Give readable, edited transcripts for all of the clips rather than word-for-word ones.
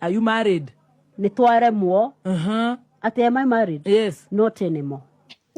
Are you married? Nĩ twaremwo. Atĩ am I married? Yes. Not anymore.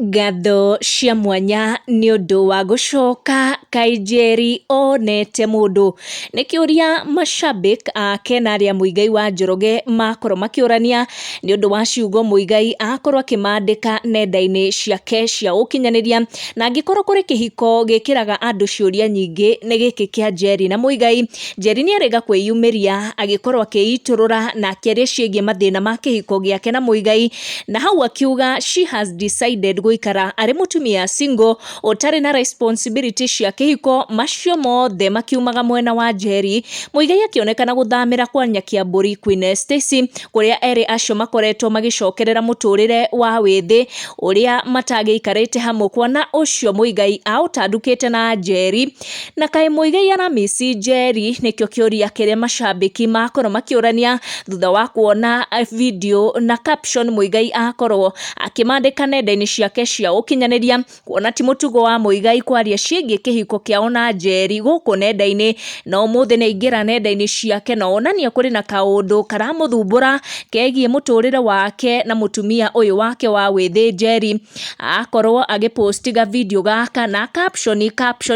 Ngatho cia mwanya nĩ ũndũ wa gũcoka kaĩ Njeri onete mũndũ? Nĩ kĩũria mashabik ake na arĩa Muigai wa Njoroge makorwo makĩũrania nĩ ũndũ wa ciugo Muigai akorwo akĩmandĩka nenda-inĩ ciake cia ũkinyanĩria. Na angĩkorwo kũrĩ kĩhiko gĩkĩraga andũ ciũria nyingĩ nĩ gĩkĩ kĩa Njeri na Muigai. Njeri nĩ erĩga kwĩyumĩria agĩkorwo akĩitũrũra na akĩaria ciĩgiĩ mathĩna ma kĩhiko gĩake na Muigai, na hau akiuga she has decided gũikara arĩ mũtumia single ũtarĩ na responsibility cia kĩhiko. Macio mothe makiumaga mwena wa Njeri. Muigai akĩonekana gũthamĩra kwa Nyakiambũri Queen Stacy, kũrĩa erĩ acio makoretwo magĩcokerera mũtũrĩre wa wĩthĩ ũrĩa matagĩikarĩte hamwe, kuona ũcio Muigai aũtandukĩte na Njeri. Na kaĩ Muigai aramici Njeri? Nĩkĩo kĩũria kĩrĩa macambĩki makorwo makĩũrania thutha wa kuona video na caption Muigai akorwo akĩmandĩka nenda-inĩ ciake cia ũkinyanĩria, kuona ti mũtugo wa Muigai kwaria ciĩgiĩ kĩhiko kĩao na Njeri gũkũ nenda-inĩ. Na ũmũthĩ nĩ aingĩra nenda-inĩ ciake na onania kũrĩ na kaũndũ karamũthumbũra kegiĩ mũtũrĩre wake na mũtumia ũyũ wake wa wĩthĩ Njeri. Akorwo agĩpostiga video gaka na caption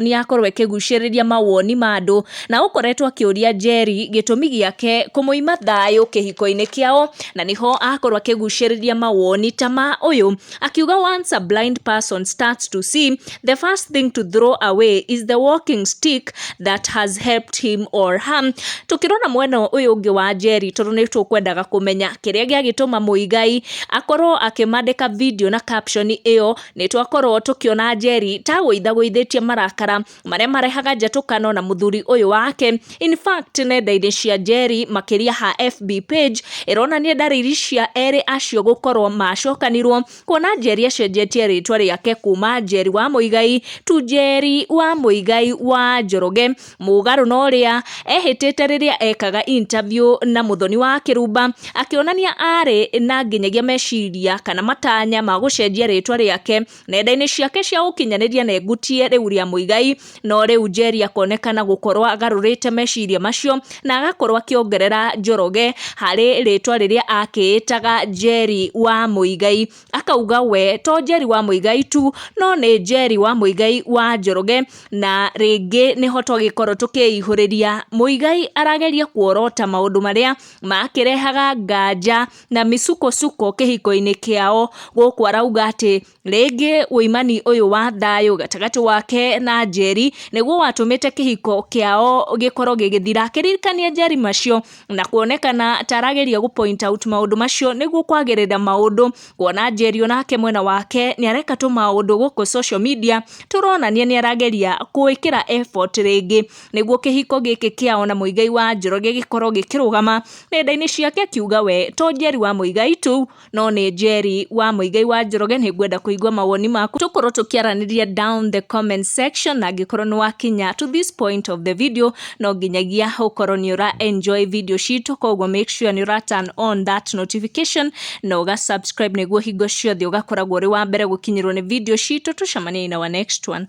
yakorwo ĩkĩgucĩrĩria mawoni ma andũ, na ũkoretwo akĩũria Njeri gĩtũmi gĩake kũmũima thayũ kĩhiko-inĩ kĩao, na nĩho akorwo akĩgucĩrĩria mawoni ta ma ũyũ akiuga, "Once a blind person starts to see, the first thing to throw away is the walking stick that has helped him or her." Tukirona mwena ũyũ ũngĩ wa Njeri, tondũ nĩ tũkwendaga kũmenya kĩrĩa gĩagĩtũma Muigai akorwo akĩmandĩka video na caption ĩyo, nĩ twakorwo tũkĩona Njeri ta gũithagũithĩtie marakara marĩa marehaga njatũkano na mũthuri ũyũ wake. In fact, nenda-inĩ cia Njeri, makĩria ha FB page, ĩronania ndariri cia erĩ acio gũkorwo macokanirwo, kuona Njeri acenjetie rĩtwa rĩake kuma Njeri wa Muigai tu Njeri wa Muigai wa Njoroge, mũgarũ na ũrĩa ehĩtĩte rĩrĩa ekaga interview na Muthoni wa Kĩrumba, akĩonania arĩ na nginyagia meciria kana matanya ma gũcenjia rĩtwa rĩake nenda-inĩ ciake cia ũkinyanĩria na egutie rĩu rĩa Muigai. No rĩu Njeri akonekana gũkorwo agarũrĩte meciria macio na agakorwo akĩongerera Njoroge harĩ rĩtwa rĩrĩa akĩĩtaga Njeri wa Muigai, akauga we to Njeri wa Muigai tu, no nĩ Njeri wa Muigai wa Njoroge. Na rĩngĩ nĩho twagĩkorwo tũkĩihũrĩria Muigai arageria kuorota maũndũ marĩa makĩrehaga nganja na misukosuko kĩhiko-inĩ kĩao. Gũkũ arauga atĩ rĩngĩ ũimani ũyũ wa thayũ gatagatĩ wake na Njeri nĩguo watũmĩte kĩhiko kĩao gĩkorwo gĩgĩthira, akĩririkania Njeri macio na kuonekana ta arageria gũ point out maũndũ macio nĩguo kwagĩrĩra maũndũ, kuona Njeri onake mwena wake nĩ areka tũmaũndũ gũkũ social media tũronania nĩ arageria gwĩkĩra effort rĩngĩ nĩguo kĩhiko gĩkĩ kĩao na Muigai wa Njoroge gĩkorwo gĩkĩrũgama. Nenda-inĩ ciake akiuga we to Njeri wa Muigai tu, no nĩ Njeri wa Muigai wa Njoroge. Nĩ ngwenda kũigua mawoni maku, tũkorwo tũkĩaranĩria down the comment section. Na angĩkorwo nĩ wakinya to this point of the video, no nginyagia ũkorwo nĩ ũra enjoy video citũ, koguo make sure nĩ ũra turn on that notification na ũga subscribe nĩguo hingo ciothe ũgakoragwo ũrĩ wa mbere gũkinyĩrwo nĩ video citũ. Tũcemanie in our next one.